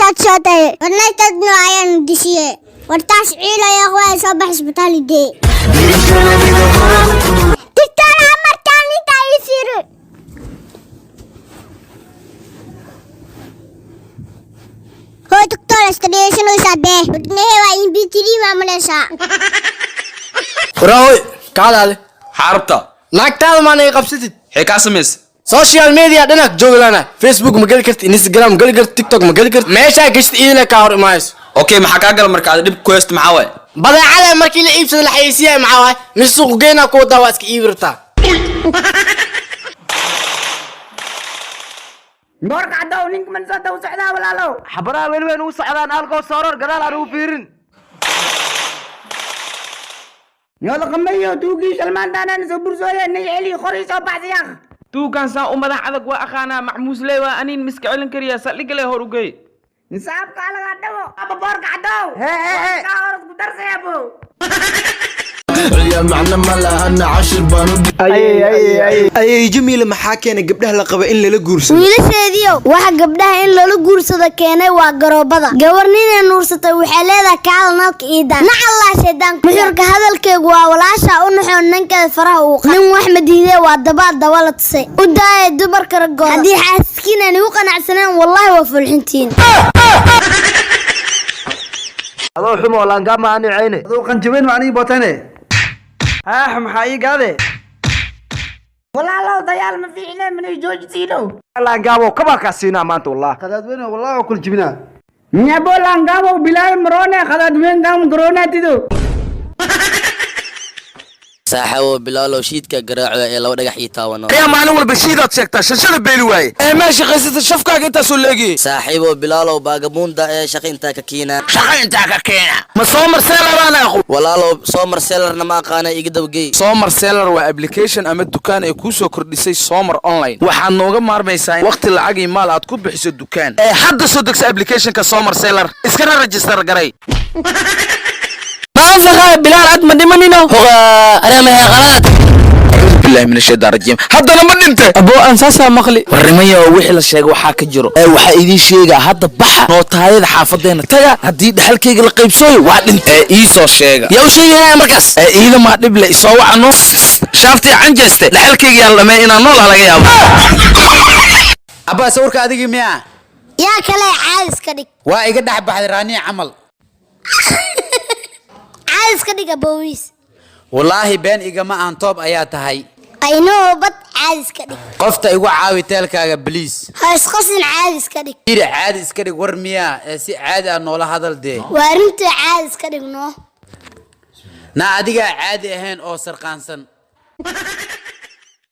Taad soo tahay warnaytadno ayaan dishiye. Wartaas ciilaya waa soo bax isbitaalidee. Doctor, amarkaan intaa ii fiiri. Hoo doctor, istadheesanaysaa bee wadnahe waa mp3 maamulaysaa. Waraahoy, kaadaade. Maxaa rabtaa? Naagtaada maana i qabsatid. Maxay kaa samaysay? Social media dhinac jooglaana, Facebook ma geli karti, Instagram ma geli karti, TikTok ma geli karti, meeshaa gashta iidila kaa hor imaayso. Okay, maxaa kaa gala marka? Aad dhib ku haysto maxaa waaye? Badeecada markii la iibsada la xayeysiiyay maxaa waay? Mise suuq geynaa ku wadaa, waa iska iibi rabtaa. Boorka caddow, ninka man soo daba socdaa, walaalow. Xabadaha weli weyn ugu socdaan, alkoo sooror gadaal aan ugu fiirin. Yooda qamayo tuugii shalmaan daanaan soo bursooye nay celi qorii soo baxsayaaq. Tuugan saan u madax adag waa aqaanaa, macmuusley waa aniin miska celin kariya, saldhigale hor ugey. Nisaabka laga dhawo aba boorka caddow. Hee, hee, hee. Kaa orod ku darsaya bo. Ayay Jamiila, maxaa keenay gabdhaha la qaba in lala guursado? Wiilasheediiow, waxa gabdhaha in lala guursado keenay waa garoobada. Gabar ninay nuursatay waxay leedahay kaala nalka iidaan nacallaa shaydaanka. Nuxurka hadalkaygu waa walaasha u naxoon ninkeeda faraha uu nin wax madiidee waa dabaal daba la tusay. U daaya dumarka raggooda. Haddii xaaskiin aan igu qanacsaneen, wallaahi waa fulxintiin. Adoo xumo laangaama ani cayne. Adoo qanjabeyn ma aniga bootane. Haax, maxaa ii gaade? Walaalow, dayaal ma fiicne manay joojisiino. Laangaabo kabaa kaa siinaa maanta wallah. Qadaadweyne wallahi waa kula jibinaa. Nyabo langaabo bilaay marone khadaadweyn gam garona tido. Saaxawo Bilaalow, shiidka garaaco ee laba dhagax ii taawano. Ayaa maalin walba shiidaad sheegtaa, shashada beeli waaye ee maa shaqaysata, shafkaaga intaasoo leegiyey. Saaxiibo Bilaalow, baagamuunda ee shaqa intaa ka keena. Shaqa intaa ka keena ma soo marseelaraan aqo? Walaalow, soo marseelarna ma aqaana, iga dabagey. Somar Seller waa application ama dukaan ay kuu soo kordhisay Somar Online. Waxaad nooga maarmaysaa waqti, lacag iyo maal aad ku bixiso dukaan. Ee hadda soo degsa applicationka Somar Seller, iskana register garay. Bilaal, ad ma dhimanino. Hoqa anaa mahe qalaad. Billahi min ashaytaan rajiim, haddana ma dhintay? Abo aan saasaa maqli. Warnimayo, wixii la sheegay waxaa ka jiro ee waxaa idiin sheegaa, hadda baxa nootaayada xaafadeena taga, haddii dhaxalkayga la qaybsooyo waa dhintay ee ii soo sheega. Yaa u sheegaya markaas? Ee iidamaa dhib le isoo wacano shaaftii canjeeste, dhaxalkayga yaan dhameen inaan noolaa laga yaabo. Abba, sawirka adigii miyaa? Yaa kale, caadi iska dhig. Waa iga dhex baxday raanii camal. Caadi iska dhig, abowiis. Wallaahi been igama aan, toob ayaa tahay. Aynoo bad, caadi iska dhig. Qofta igu caawi teelkaaga, please. Ha isqasin, caadi iska dhig. Yiri caadi iska dhig, war miyaa? Ee si caadi ah noola hadal dee. Waa arrinta, caadi iska dhig noo. Naa adigaa caadi ahayn oo sarqaansan.